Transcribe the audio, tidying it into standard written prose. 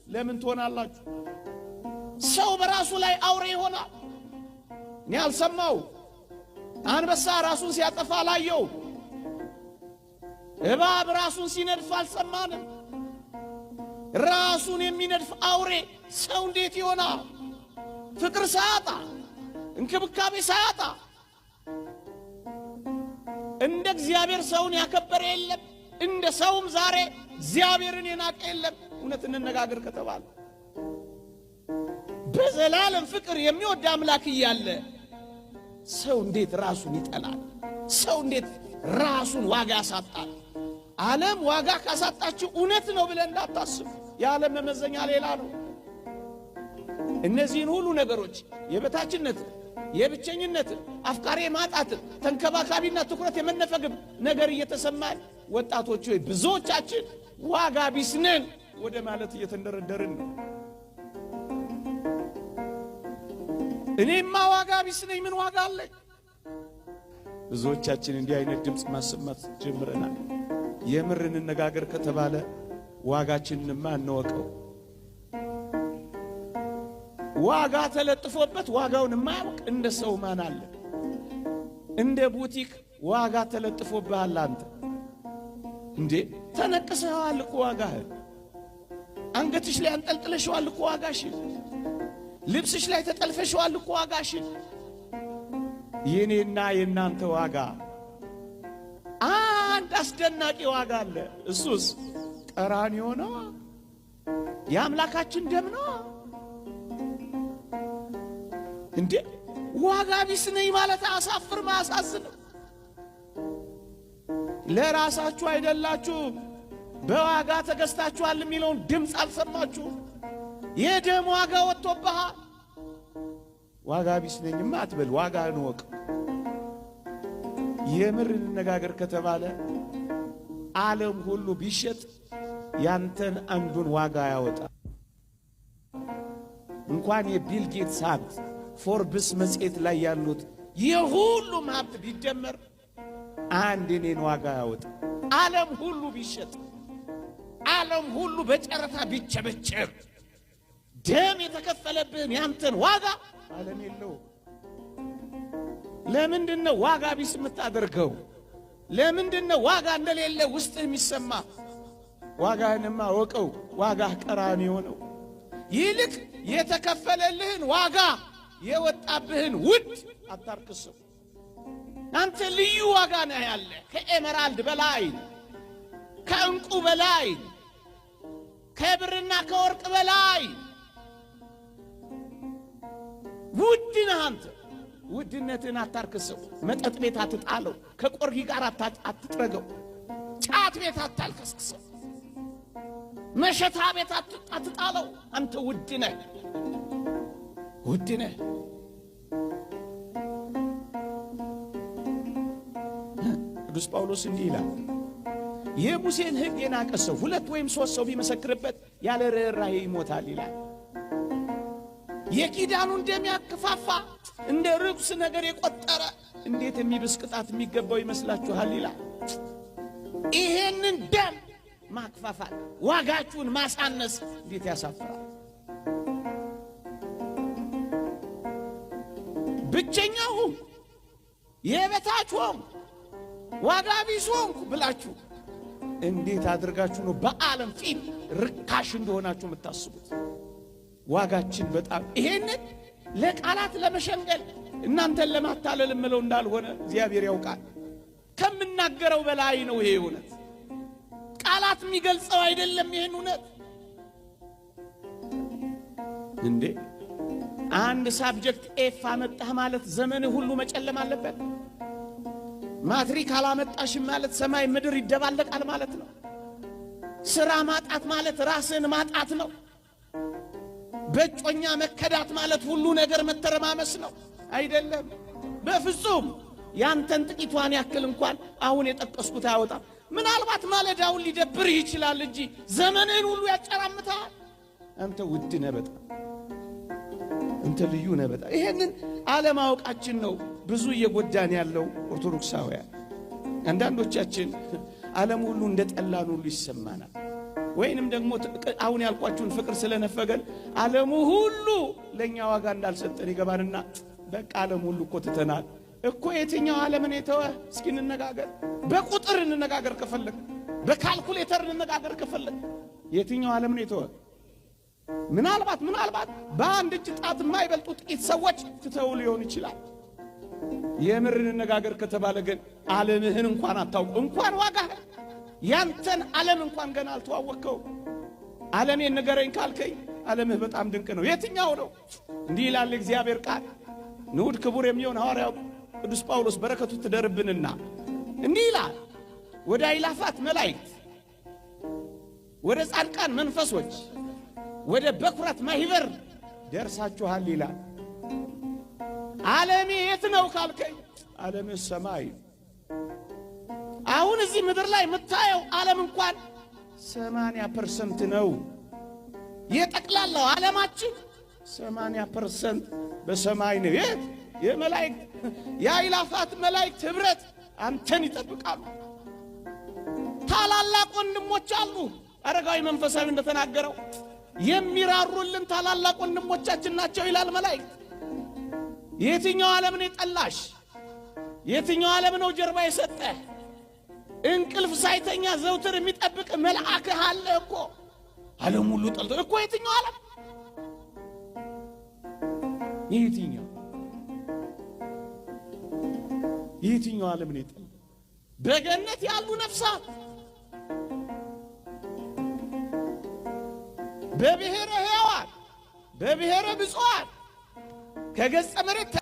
ለምን ትሆናላችሁ? ሰው በራሱ ላይ አውሬ ይሆናል። እኔ አልሰማው። አንበሳ ራሱን ሲያጠፋ አላየው። እባብ ራሱን ሲነድፍ አልሰማንም። ራሱን የሚነድፍ አውሬ ሰው እንዴት ይሆናል? ፍቅር ሳያጣ፣ እንክብካቤ ሳያጣ፣ እንደ እግዚአብሔር ሰውን ያከበረ የለም። እንደ ሰውም ዛሬ እግዚአብሔርን የናቀ የለም። እውነት እንነጋገር ከተባለ በዘላለም ፍቅር የሚወድ አምላክ እያለ ሰው እንዴት ራሱን ይጠላል? ሰው እንዴት ራሱን ዋጋ ያሳጣል? ዓለም ዋጋ ካሳጣችሁ እውነት ነው ብለን እንዳታስቡ። የዓለም መመዘኛ ሌላ ነው። እነዚህን ሁሉ ነገሮች የበታችነትን፣ የብቸኝነትን፣ አፍቃሪ ማጣትን፣ ተንከባካቢና ትኩረት የመነፈግም ነገር እየተሰማን ወጣቶች ሆይ ብዙዎቻችን ዋጋ ቢስ ነን ወደ ማለት እየተንደረደርን ነው። እኔማ ዋጋ ቢስ ነኝ፣ ምን ዋጋ አለኝ? ብዙዎቻችን እንዲህ አይነት ድምፅ ማሰማት ጀምረናል። የምር እንነጋገር ከተባለ ዋጋችንንማ እንወቀው። ዋጋ ተለጥፎበት ዋጋውን የማያውቅ እንደ ሰው ማን አለ? እንደ ቡቲክ ዋጋ ተለጥፎብሃል። አንተ እንዴ ተነቅሰዋል እኮ ዋጋህ። አንገትሽ ላይ አንጠልጥለሽዋል እኮ ዋጋሽን። ልብስሽ ላይ ተጠልፈሽዋል እኮ ዋጋሽን። የኔና የእናንተ ዋጋ አንድ አስደናቂ ዋጋ አለ። እሱስ ቀራንዮ ነው። የአምላካችን ደም ነው። እንዴ ዋጋ ቢስ ነኝ ማለት አያሳፍርም? አያሳዝንም? ለራሳችሁ አይደላችሁም፣ በዋጋ ተገዝታችኋል የሚለውን ድምፅ አልሰማችሁም? የደም ዋጋ ወጥቶብሃል። ዋጋ ቢስ ነኝማ አትበል፣ ዋጋህን እወቅ። የምር እንነጋገር ከተባለ ዓለም ሁሉ ቢሸጥ ያንተን አንዱን ዋጋ ያወጣ። እንኳን የቢል ጌትስ ሀብት፣ ፎርብስ መጽሔት ላይ ያሉት የሁሉም ሀብት ቢደመር አንድ እኔን ዋጋ ያወጣ። ዓለም ሁሉ ቢሸጥ፣ ዓለም ሁሉ በጨረታ ቢቸበቸብ ደም የተከፈለብህን ያንተን ዋጋ ዓለም የለው። ለምንድን ነው ዋጋ ቢስ የምታደርገው? ለምንድን ነው ዋጋ እንደሌለ ውስጥህ የሚሰማ? ዋጋህንማ ወቀው። ዋጋህ ቀራንዮ ነው። ይልቅ የተከፈለልህን ዋጋ፣ የወጣብህን ውድ አታርክሰው። አንተ ልዩ ዋጋ ነህ ያለ፣ ከ emerald በላይ፣ ከዕንቁ በላይ፣ ከብርና ከወርቅ በላይ ውድ ነህ አንተ። ውድነትህን አታርክሰው። መጠጥ ቤት አትጣለው። ከቆርጊ ጋር አትጥረገው። ጫት ቤት አታልከስክሰው። መሸታ ቤት አትጣለው። አንተ ውድ ነህ፣ ውድ ነህ። ቅዱስ ጳውሎስ እንዲህ ይላል፣ የሙሴን ሕግ የናቀ ሰው ሁለት ወይም ሦስት ሰው ቢመሰክርበት ያለ ርኅራኄ ይሞታል ይላል። የኪዳኑን ደም ያከፋፋ፣ እንደ ርኩስ ነገር የቆጠረ እንዴት የሚብስ ቅጣት የሚገባው ይመስላችኋል? ይላል። ይሄንን ደም ማክፋፋት፣ ዋጋችሁን ማሳነስ እንዴት ያሳፍራል! ብቸኛ ሆንኩ፣ የበታች ሆንኩ፣ ዋጋ ቢስ ሆንኩ ብላችሁ እንዴት አድርጋችሁ ነው በዓለም ፊት ርካሽ እንደሆናችሁ የምታስቡት? ዋጋችን በጣም፣ ይሄንን ለቃላት ለመሸንገል፣ እናንተን ለማታለል እምለው እንዳልሆነ እግዚአብሔር ያውቃል። ከምናገረው በላይ ነው ይሄ እውነት። ቃላት የሚገልጸው አይደለም ይሄን እውነት። እንዴ አንድ subject F አመጣህ ማለት ዘመንህ ሁሉ መጨለም አለበት? ማትሪክ አላመጣሽም ማለት ሰማይ ምድር ይደባለቃል ማለት ነው። ስራ ማጣት ማለት ራስን ማጣት ነው። በእጮኛ መከዳት ማለት ሁሉ ነገር መተረማመስ ነው። አይደለም፣ በፍጹም። ያንተን ጥቂቷን ያክል እንኳን አሁን የጠቀስኩት አያወጣም። ምናልባት ማለዳውን ሊደብርህ ይችላል እንጂ ዘመንህን ሁሉ ያጨራምታል። አንተ ውድ ነህ በጣም፣ አንተ ልዩ ነህ በጣም። ይሄንን አለማወቃችን ነው ብዙ እየጎዳን ያለው ኦርቶዶክሳውያን። አንዳንዶቻችን ዓለም ሁሉ እንደ ጠላን ሁሉ ይሰማናል። ወይንም ደግሞ አሁን ያልኳችሁን ፍቅር ስለነፈገን ዓለሙ ሁሉ ለእኛ ዋጋ እንዳልሰጠን ይገባንና በቃ ዓለም ሁሉ እኮ ትተናል እኮ። የትኛው ዓለምን የተወ? እስኪ እንነጋገር፣ በቁጥር እንነጋገር ከፈለግ፣ በካልኩሌተር እንነጋገር ከፈለግ፣ የትኛው ዓለም ነው የተወ? ምናልባት በአንድ እጅ ጣት የማይበልጡ ጥቂት ሰዎች ትተው ሊሆን ይችላል። የምር እንነጋገር ከተባለ ግን ዓለምህን እንኳን አታውቁ፣ እንኳን ዋጋህን ያንተን ዓለም እንኳን ገና አልተዋወቅከው። ዓለሜን ንገረኝ ካልከኝ ዓለምህ በጣም ድንቅ ነው። የትኛው ነው? እንዲህ ይላል እግዚአብሔር ቃል። ንዑድ ክቡር የሚሆን ሐዋርያው ቅዱስ ጳውሎስ በረከቱ ትደርብንና እንዲህ ይላል፣ ወደ አእላፋት መላእክት፣ ወደ ጻድቃን መንፈሶች፣ ወደ በኩራት ማህበር ደርሳችኋል ይላል። ዓለሜ የት ነው ካልከኝ ዓለምህ ሰማይ። አሁን እዚህ ምድር ላይ የምታየው ዓለም እንኳን 80% ነው። የጠቅላላው ዓለማችን 80% በሰማይ ነው። የት? የመላእክት የአእላፋት መላእክት ኅብረት አንተን ይጠብቃሉ። ታላላቅ ወንድሞች አሉ። አረጋዊ መንፈሳዊ እንደተናገረው የሚራሩልን ታላላቅ ወንድሞቻችን ናቸው ይላል መላእክት። የትኛው ዓለም ነው የጠላሽ? የትኛው ዓለም ነው ጀርባ የሰጠህ? እንቅልፍ ሳይተኛ ዘውትር የሚጠብቅ መልአክህ አለ እኮ። ዓለም ሁሉ ጠልቶ እኮ የትኛው ዓለም የትኛው ዓለም ነው የጠላ? በገነት ያሉ ነፍሳት በብሔረ ሕያዋን በብሔረ ብፁዓን ከገጸ መሬት